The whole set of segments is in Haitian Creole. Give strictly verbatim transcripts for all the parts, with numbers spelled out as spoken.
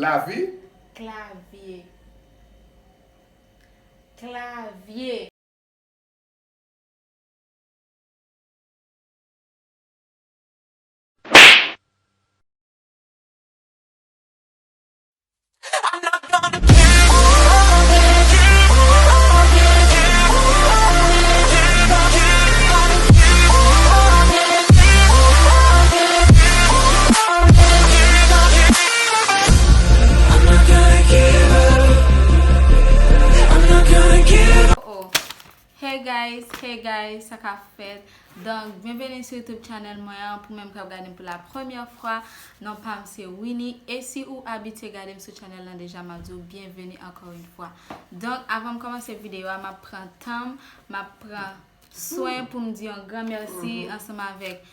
Lavi. Klavye. Klavye. Oh, oh. Hey guys, hey guys, sa k ap fèt? Donk, byenveni sou YouTube channel mwen an. Pou menm k ap gade m pou la premyè fwa, non pa m se Winnie. E si ou abitye gade m sou channel lan deja, m ap di w byenveni ankò yon fwa. Donk, avan m kòmanse videyo a, m ap pran tan m, m ap pran swen pou m di yon gran mèsi ansanm avèk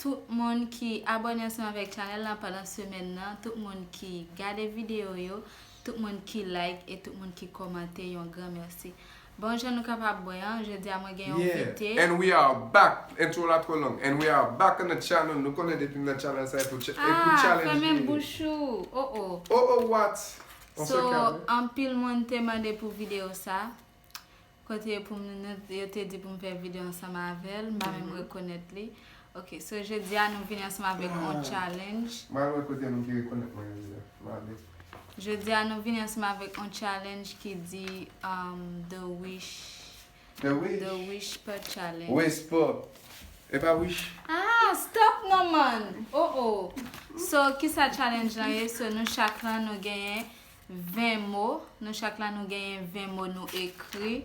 tout moun ki abòne ansanm avèk channel lan pandan semèn nan, tout moun ki gade videyo yo, tout moun ki like e tout moun ki kòmante, yon gran mèsi. Bon, jan nou kapab wè an, jodi a mwen gen yon Yeah, envite. And we are back. Intro la twò long. And we are back on the channel. Nou konnen depi m nan channel sa e pou ch- e pou Ah, challenge fèmen li. Bouch ou. Oh, oh. Oh, oh, what? On se So, calme. Anpil moun te mande pou videyo sa. Kote pou m, nou, yo te di pou m fè videyo ansanm avè l, m pa menm rekonèt li. Ok, so jodi a nou vini ansanm avèk yon Ah. challenge. M al wè kote moun ki rekonèt mwen jodi a. M ale. Jodi a nou vini ansanm avèk yon challenge ki di um, The Wish. The Wish. The Wish pa challenge. Wish pa. E pa wish. Ah, stop non man. Oh, oh. So, kisa challenge lan ye? So, nou chak lan nou genyen ven mo. Nou chak la nou genyen ven mo nou ekri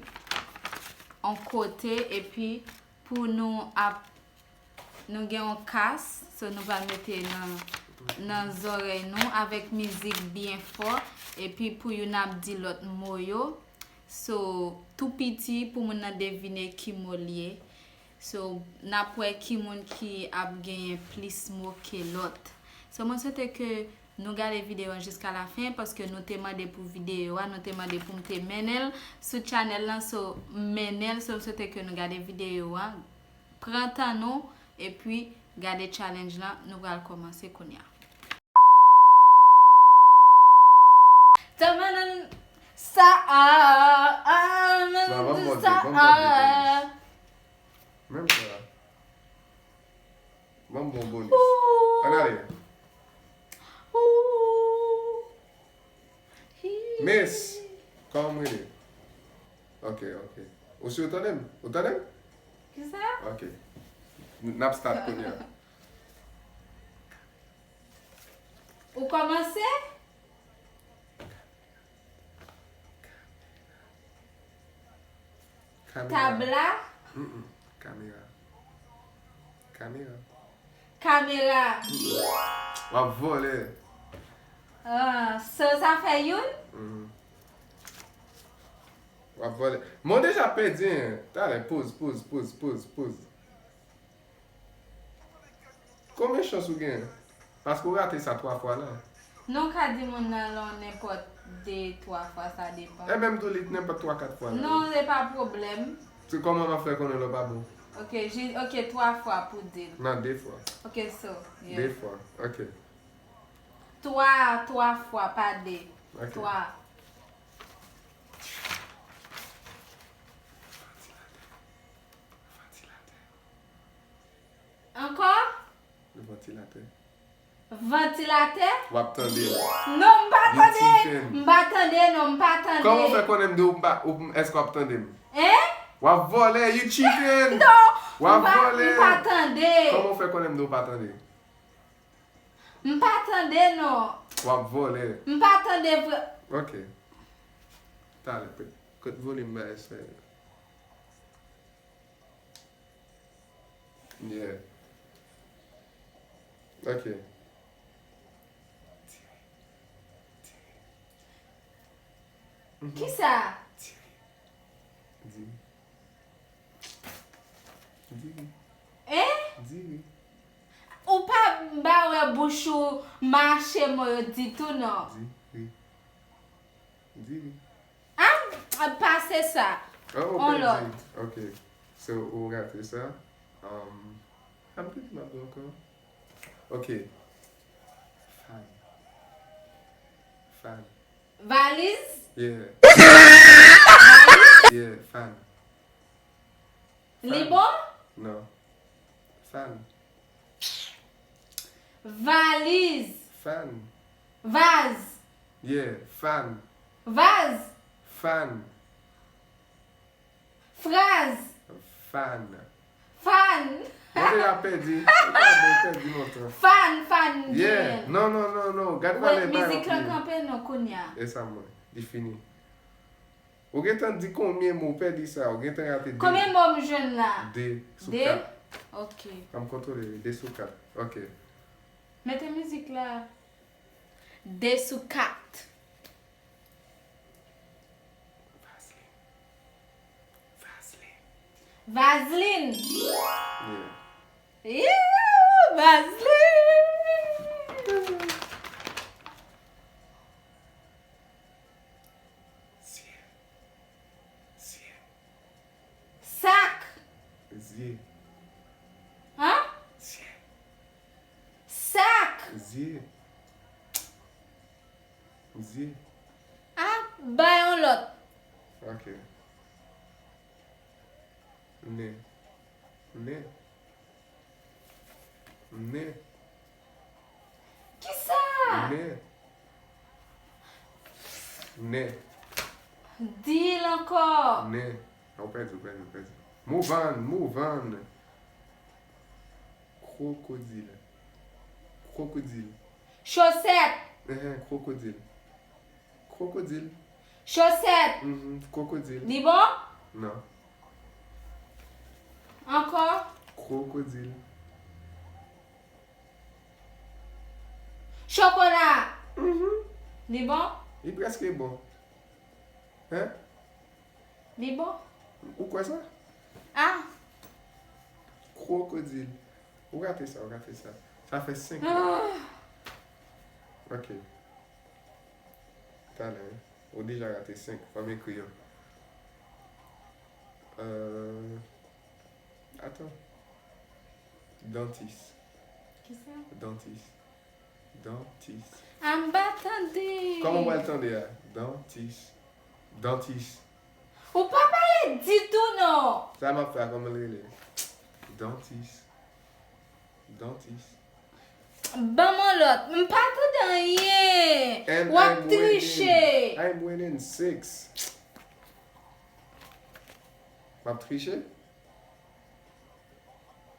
on kote, epi pou nou ap, nou gen on kas, so nou pral mete nan, nan zòrèy nou avèk mizik byen fò, epi pou youn ap di lòt mo yo. So, tou piti pou moun nan devine ki mo l ye. So, n ap wè ki moun ki ap genyen plis mo ke lòt. So, mwen swete ke nou gade videyo an jiska la fen, paske nou te mande pou videyo a, nou te mande pou m te mennen l sou channel lan, so, m mennen l, so, m swete ke nou gade videyo a, pran tan nou, epi gade challenge lan, nou pral kòmanse kounye a. Tamanan sa a, a, Nan, ban m sa mòde, ban m mòde, a. Menm sa. Ban m bon bonus. Ooh. Ann ale. Ooh. Miss, kòman w rele? Ok, ok. Ou si w tande m? Ou tande m? Kisa? Ok. N ap start kounye a. Ou kòmanse? Kamera. Tab la? Mm-mm. Kamera. Kamera. Kamera. Mm-mm. W ap vòlè. Ah, so sa fè youn? Mm. W ap vòlè. Men w deja pèdi, en. Talè, poz, poz, poz, poz, poz. Konbyen chans ou gen? Paske ou rate sa twa fwa la. Non, w ka di moun nan lè w nenpòt de, twa fwa, sa depann. Enben, m tou li t nenpòt twa, kat fwa la. Non, se pa pwoblèm. Se kòman m ap fè konnen lè w pa bon? Ok, ji, ok, twa fwa pou di l. Non, de fwa. Ok, so, yeah. De fwa, ok. Twa, twa fwa, pa de. Ok. Twa. Vantilatè. Vantilatè. Ankò? Vantilatè. Vantilatè? W ap tande l. Non, m pa tande. M pa tande, non, m pa tande. Kòman w fè konnen m di w m pa, ou, èske w ap tande m? Hein? W ap vòlè, you cheating! Non, w ap vòlè. M pa, m pa tande. Kòman w fè konnen m di w pa tande? M pa tande, non. W ap vòlè. M pa tande vre. Ok. Talè, kote volim bagay sa yo? Yeah. Ok. Mhm. Kisa? Di wi. Di wi. Hein? Di wi. Ou pa ba wè bouch ou mache mo yo ditou, non. Di wi. Di wi. Ah, pase sa. Oh, on lòt. Ok. So, ou rate sa. Um, sa m te di m ap di ankò. Ok. Fay. Fan. Valiz. Yeah. Yeah, fan. Li bon? Non. Fan. Valiz. Fan. Vaz. Yeah, fan. Vaz. Fan. Fraz. Fan. Fan. Mwen deja pèdi. Ou pa bon, pèdi lontan. Fan, fan. Yeah. Non, non, non, non. Gad Wè, valè pa mizik lan yon kanpe non kounye a. E sa mwen. Li fini. Ou gentan di konbyen mo, ou pèdi sa. Ou gentan rate de. Konbyen mo m jwenn la? De sou De? kat. Ok. An m kontwole li. De sou kat. Ok. Mete mizik la. De sou kat. Vaseline. Vaseline. Vaseline. Yeah. Yeah, Vaseline. Zye. Zye. Sak. Zye. Hein? Zye. Sak. Zye. Zye. Ah, bay yon lòt. Ok. Ne. Ne. Ne. Kisa? Ne. Ne. Di l ankò. Ne. Ou pèdi, ou pèdi, ou pèdi. Move on, move on. Krokodil. Krokodil. Chosèt. Ehe, krokodil. Krokodil. Chosèt. Mhm, krokodil. Li bon? Non. Ankò. Krokodil. Chokola. Mhm. Li bon? Li prèske bon. Hein? Li bon? Ou kwè sa? Ah, Krokodil. Ou rate sa, ou rate sa. Sa fè senk. ah. Ok. Talè, hein? Ou deja rate senk. Fò m ekri yo. Euh... Atan. Dantis. Kisa? Dantis. Dantis. Ah, m pa tande. Kòman w pral tande a? Dantis. Dantis. Ou pa pale ditou non. Sa m ap fè a, kòman l rele? Dantis. Dantis. Ban m yon lòt. M pa tande anyen. And W ap I'm triche. Winning. I'm winning six. M ap triche?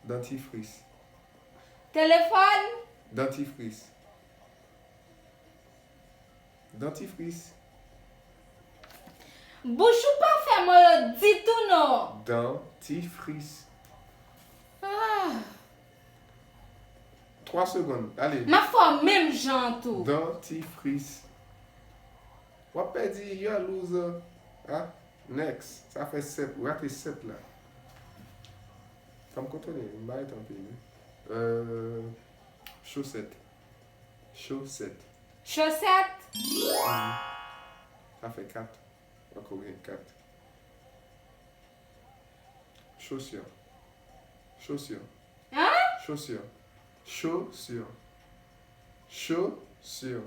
Dantifris. Telefòn. Dantifris. Dantifris. Bouch ou pa fè mo yo ditou non. Dantifris. Ah. Twa segonn. Ale. M ap fè w menm jan an tou. Dantifris. W ap pèdi, you are loser. Ah, next. Sa fè sèt. Ou rate sèt la. Fò m kontwole, m bay tanpi wi. Euh, chosèt. Chosèt. Chosèt. Mhm. Sa fè kat. Ankò gen kat. Chosir. Chosir. Hein? Chosir. Chosir. Chosir.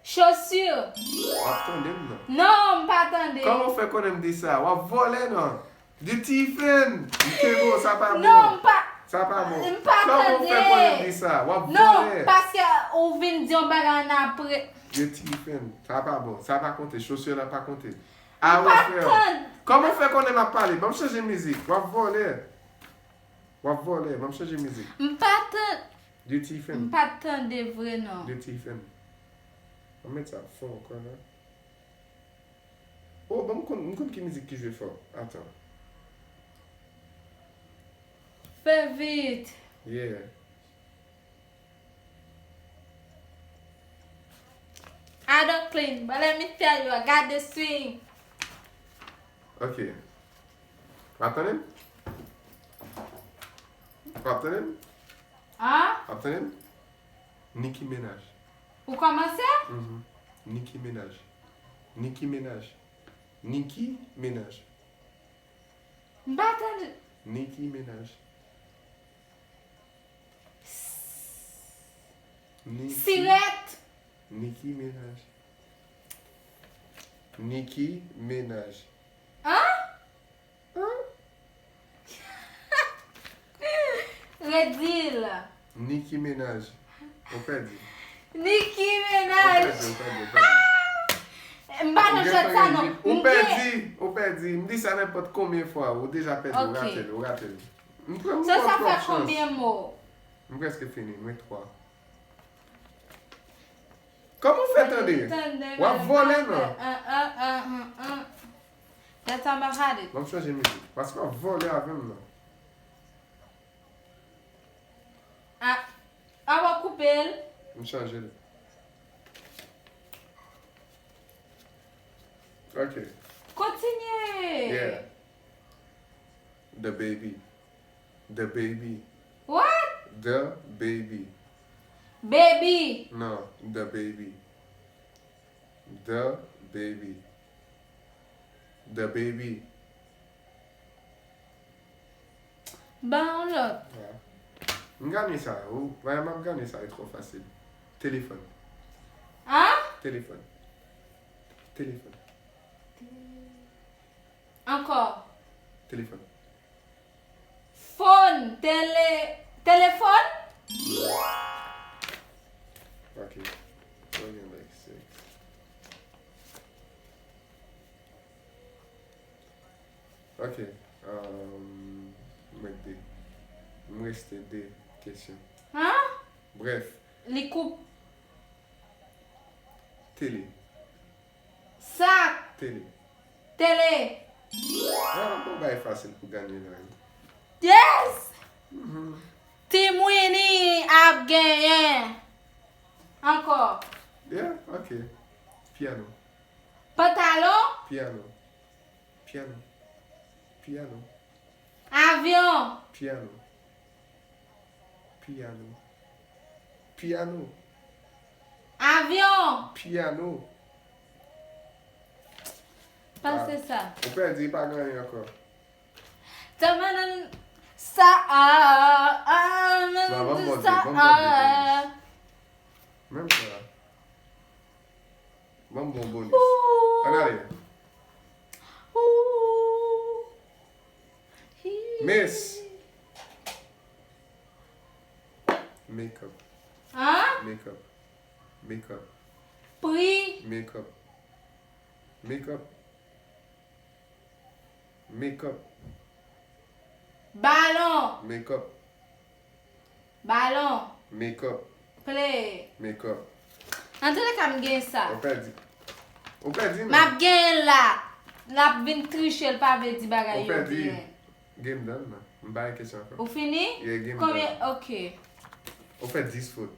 Chosir. W ap tande m nan. Non, m pa tande. Kòman w fè konnen m di sa? W ap vòlè nan. Di Tifen. M kenbe w, sa pa bon. Non, m pa. Sa pa bon. M pa Kòman w fè tande. Konnen m di sa? W ap Non, vòlè. Paske ou vin di yon bagay ann apre. Di Tifen. Sa pa bon. Sa pa konte. Chosir la pa konte. Awo Pa frè. tann. Kòman w fè konnen m ap pale? Ban m chanje mizik. W ap vòlè. W ap vòlè. Ban m chanje mizik. M pa tann. Di Tifen. M pa tande vre non. Di Tifen. Ban m met sa fò ankò la. Oh, ban m konn, m konn ki mizik ki jwe fò. Atan. Fè vit. Yeah. I don't clean, but let me tell you, I got the swing. Ok. W ap tande m? W ap tande m? Ah? W ap tande m? Nicki Minaj. Ou kòmanse? Mhm. Nicki Minaj. Nicki Minaj. Nicki Minaj. M pa tande. Nicki Minaj. Nicki, Sirèt. Nicki Minaj. Nicki Minaj. An? Redi l. Nicki Minaj. Ou pèdi. Nicki Minaj. Ou pèdi, ou pèdi, ou pèdi. M pa nan jwèt sa non. Ou pèdi, ou pèdi. M di sa nenpòt konbyen fwa. Ou deja pèdi, ou rate l, ou rate l. M pran m So pran sa twòp fè chans. Konbyen mo? M prèske fini, mwen twa. Kòman w fè tande? W ap vole non? That's all about it. M ap chanje mizik. Paske w ap vole avè m non. Ah, ah, w ap koupe l. M chanje l. Ok. Kontinye. Yeah. The baby. The baby. What? The baby. Baby. Non, the baby. The baby. The baby. Ban yon lòt. M ganye sa. Ou, wè, m ap ganye sa, e twò fasil. Telefòn. An? Telefòn. Telefòn. Ankò. Telefòn. Fòn. Tele. Telefòn? Ok. So gen like six. Ok. Um, mwen de. M reste de kesyon. An? Bref, Li koup. Tele. Sak. Tele. Tele. Ah, bon, bay fasil pou ganye la. Yes! Mhm. Team Winnie ap genyen. Ankò. Yeah, ok. Pyano. Pantalon. Pyano. Pyano. Pyano. Avyon. Pyano. Pyano. Pyano. Avyon. Pyano. Pase sa. Ou pèdi, pa gen anyen ankò. Tamanan sa a. Non, ban m bon de, ban m bon de bonus. Menm sa. Ban m bon bonus. Ann ale. Miss. Makeup. An? Makeup. Makeup. Pri. Makeup. Makeup. Makeup. Balon. Makeup. Balon. Makeup. Play. Makeup. Antouleka, m gen sa. Ou pèdi. Ou pèdi non. M ap genyen la. L ap vin triche, l pa vle di bagay yo byen. Game done non. M pa gen kesyon ankò. Ou fini? Yeah, game Konbyen? Done. Ok. Ou fè dis fout.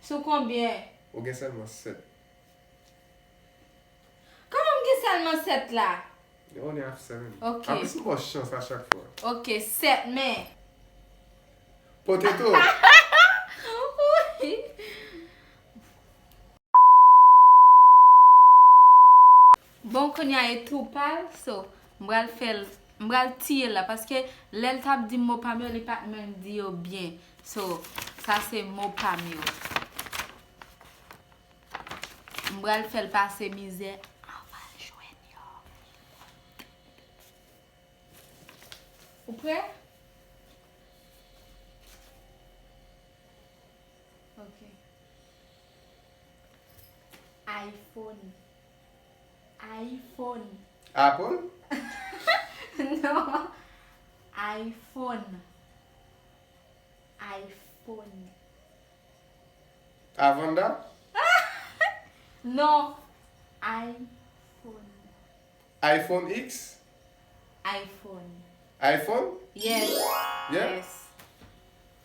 Sou konbyen? Ou gen sèlman sèt. Kòman m gen sèlman sèt la? You only have seven. Ok. Aplis m ba w chans a chak fwa. Ok, sèt men. Potato. Bon, kounye a e tou pa l, so, m pral fè l, m pral tiye l la, paske lè l t ap di mo pa m yo, li pa t menm di yo byen. So, sa se mo pa m yo. M pral fè l pase mizè. Ann al jwenn yo. Ou prè? Ok. iPhone. iPhone. Apple? Non. iPhone. iPhone. Avanda? Non. iPhone. iPhone X? iPhone. iPhone? Yes. Yeah? Yes.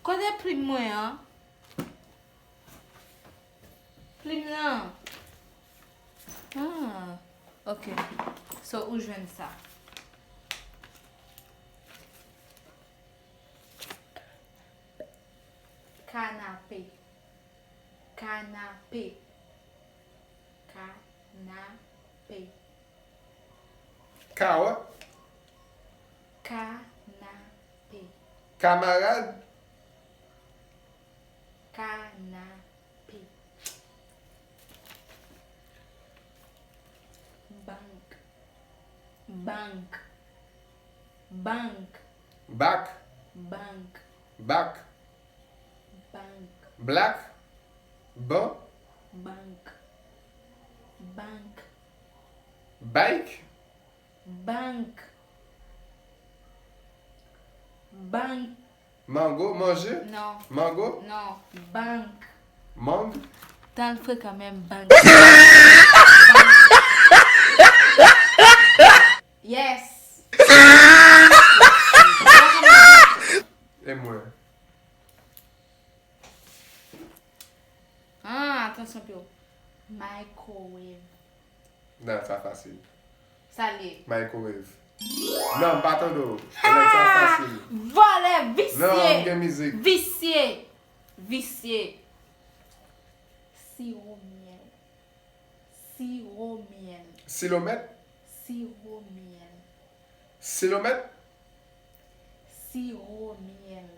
Kote plim mwen an? Plim nan. Ah, ok. So, ou jwenn sa. Kanape. Kanape. Kanape. Kawòt? Kanape. Kamarad? Kanape. Bank. Bank. Bank. Back. Bank. Back. Bank. Black. Ban. Bank. Bank. Bike. Bank. Bank. Mango. Manje. Non. Mango. Non. Bank. Mang. Tan frekan menm bank. Yes. E mwen. Ah, atansyon pyo. Microwave. Nan, sa fasil. Sa l ye? Microwave. Non, m pa tande w. Nèg sa fasil. Vòlè, visye. Non, m gen mizik. Visye. Visye. Siwo myèl. Siwo myèl. Silomèt. Siwo myèl. Silomèt. Siwo myèl.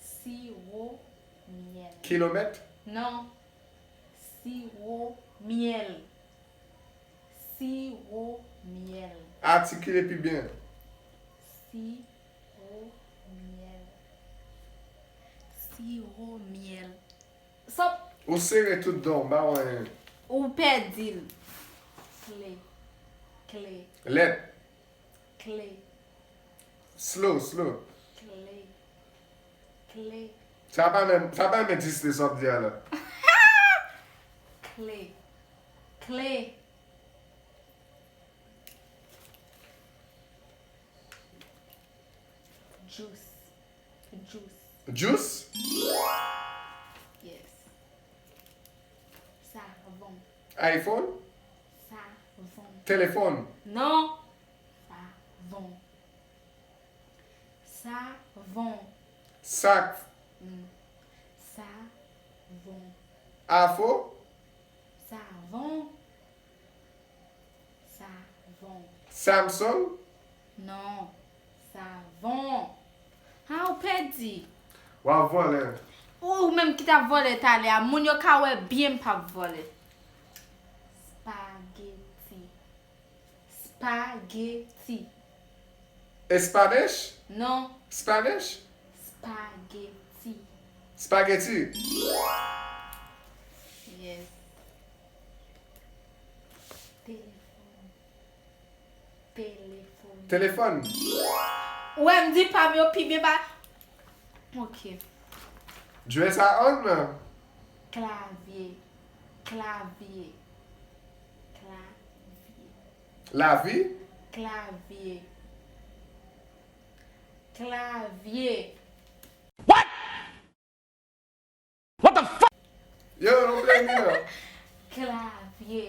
Siwo myèl. Kilomèt. Non. Siwo myèl. Siwo myèl. Atikile pi byen. Siwo myèl. Siwo myèl. Sòp. Ou sere tout dan w, m pa wè anyen. Ou pèdi l. Kle. Kle. Lèt. Kle. Slow, slow. Kle. Kle. Sa pa menm, sa pa menm egziste sa w ap di a la. Kle. Kle. Juice. Juice. Juice. Yes. Savon. iPhone. Savon. Telefòn. Non. Savon. Savon. Sak. Mm. Savon. Afo. Savon. Savon. Samsung. Non. Savon. Ha, ou pèdi. W ap vòlè. Ou menm ki t ap vòlè talè a, moun yo ka wè byen m p ap vòlè. Spaghetti. Spaghetti. Spanish. Non. Spanish. Spaghetti. Spaghetti. Yes. Telefòn. Telefòn. Telefòn. Ou wè m di pa m yo pi byen pa. Ok. Dress a on nan. Klavye. Klavye. Klavye. Lavi. Klavye. Klavye. Yo, nou play mi nan. Klavye.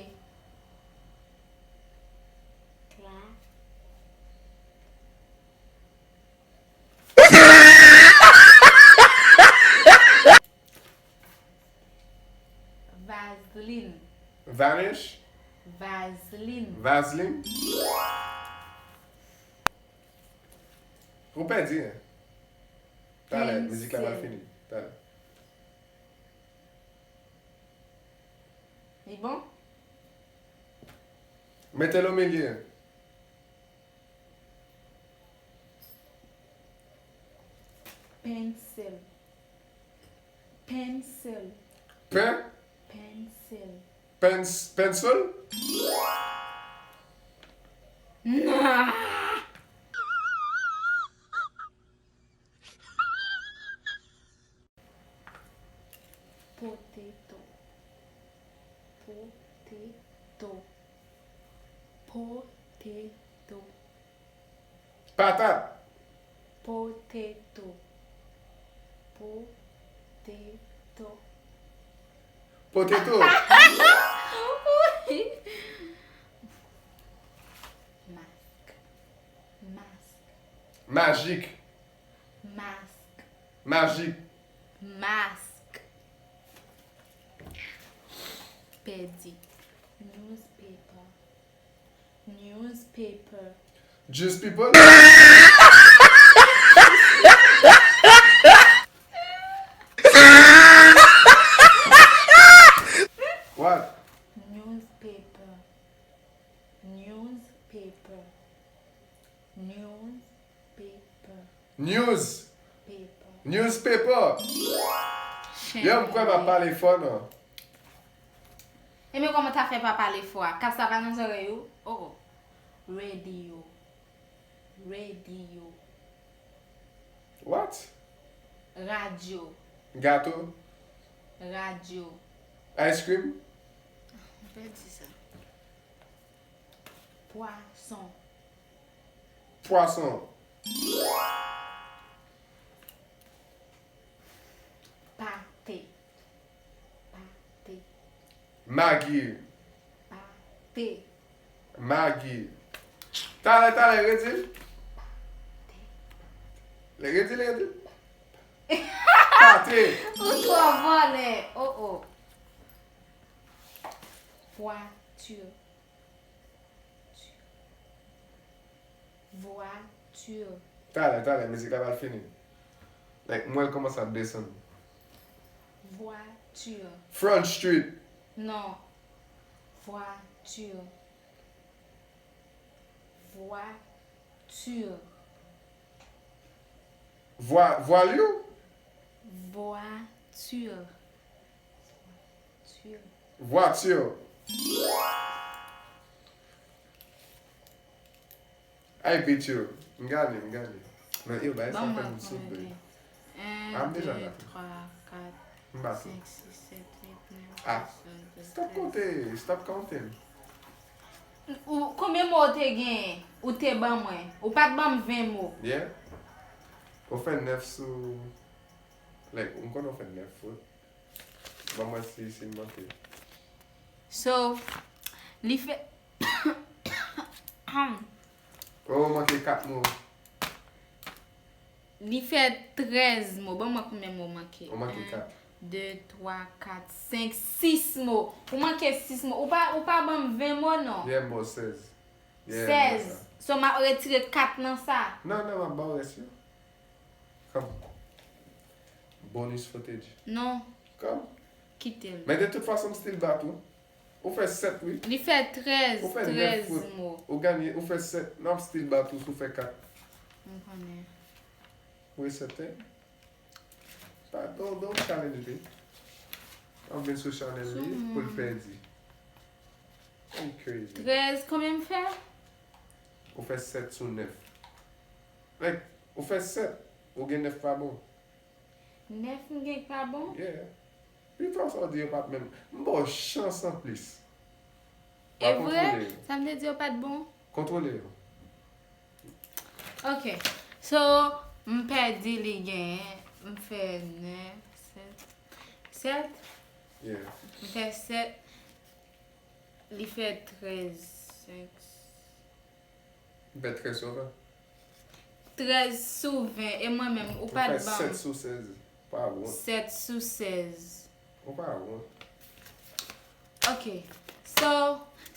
Kla. Vazlin. Vanish. Vazlin. Vaseline. Ou pèdi, hein? Talè, mizik la pral fini. Talè. Li bon? Mete l o milye. Pencil. Pencil. Pen. Pencil. Pens, pencil. Nah. Potato. Potato. Potato. Patat. Potato. Potato. Potato. Mask. Mask. Majik. Mask. Majik. Mask. Pèdi. Newspaper. Newspaper. Juice people. What? Newspaper. Newspaper. Newspaper. News. Paper. Newspaper. Chen. Yo, m kwè m ap pale fò, non? E men kòman ta fè pa pale fò a? Kat sa pa nan zòrèy ou? Oh, oh. Radio. Radio. What? Radyo. Gato. Radyo. Ice cream. Mwen pèdi sa. Pwason. Pwason. Pate. Pate. Magi. Pate. Magi. Talè, talè, redi l. Redi l, redi l. Pate. Ou twò vòlè. Oh, oh. Vwati. Vwati. Talè, talè, mizik la pral fini. Like, m wè l kòmanse ap desann. Vwati. Front Street. Non. Vwati. Vwati. Vwa, vwalyo? Vwati. Vwati. Vwatyo. Ay, bitch yo. M gade, m gade. Men yo, bay sa Ban fè mwen m sou konte. bri. Un, Ah, m deja deux, la. Trois, quatre, M pa tou. Cinq, six, sept, huit, neuf, Ah, dix, onze, douze, Stop treize. Konte, stop counting. Ou, konbyen mo ou te genyen? Ou te ban mwen. Ou pa t ban m ven mo. Yeah. Ou fè nèf sou. Like, m konnen ou fè nèf fout. Ban mwen si, si m manke. So, li fè. Ou manke kat mo. Li fè trèz mo. Ban mwen konbyen mo manke. Ou manke kat. De, twa, kat, senk, sis mo. Ou manke sis mo. Ou pa, ou pa ban m ven mo, non. Yeah, m ba w sèz. Yeah, Sèz. m ba w sa. So, m ap retire kat nan sa. Non, non, m ap ba w rès yo. Come. Bonus footage. Non, Come. kite l. Men de tout fason, m still bat ou. Ou fè sèt, wi. Li fè trèz, Ou fè nèf trèz fout. Mo. Ou ganye, ou fè sèt. N ap still bat ou si w fè kat. M konnen. Wi, sèten. Pa, don't, don't challenge me. Ap vin sou chanèl li Sou pou l moun. Pèdi. You crazy. Trèz, konbyen m fè? Ou fè sèt sou nèf. Like, ou fè sèt, ou gen nèf pa bon. Nèf m gen k pa bon? Yeah. Pi fò sa w di yo pa t menm. M ba w chans anplis. E vre? Sa m te di yo pa t bon? Kontwole yo. Ok. So, m pèdi li genyen. M fè nèf, sèt. Sèt? Yeah. M fè sèt. Li fè trèz. Senk. M fè trèz sou ven. Trèz sou ven. E mwen menm, ou Ou pa fè t ban sèt m. Sou sèz. Pa wont. Sèt sou sèz. Ou pa wont. Ok. So,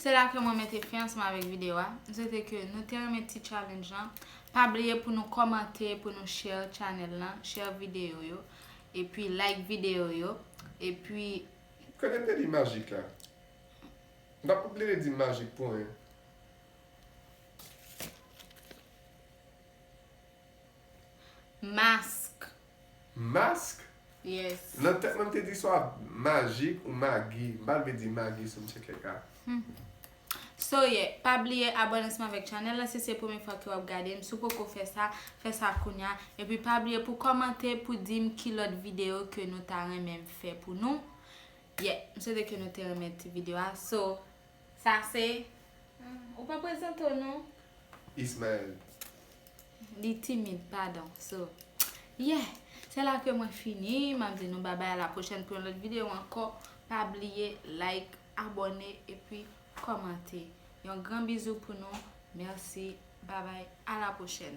se la ke mwen mete fen ansanm avèk videyo a. M swete ke nou te renmen ti challenge lan. Pa bliye pou nou kòmante, pou nou share channel lan, share videyo yo, epi like videyo yo, epi Kote m te di majik la? M t ap oblije di majik pou anyen. Mask. Mask? Yes. Nan tèt mwen, m te di swa majik ou magi. M pa t vle di magi si m tcheke ka. So, yeah, pa bliye abòne ansanm avèk channel la si se premye fwa ke w ap gade m. Si w poko fè sa, fè sa kounya. Epi pa bliye pou kòmante, pou di m ki lòt videyo ke nou ta renmen m fè pou nou. Yeah, m swete ke nou te renmen ti videyo a. So, sa se, hmm, ou pa prezante w non? Ismaël. Li timid, padon. So, yeah, se la ke mwen fini. M ap di nou babay, a la pwochèn pou yon lòt videyo ankò. Pa bliye like, abòne, epi kòmante. Yon gran bizou pou nou. Mèsi. Babay, a la pwochèn.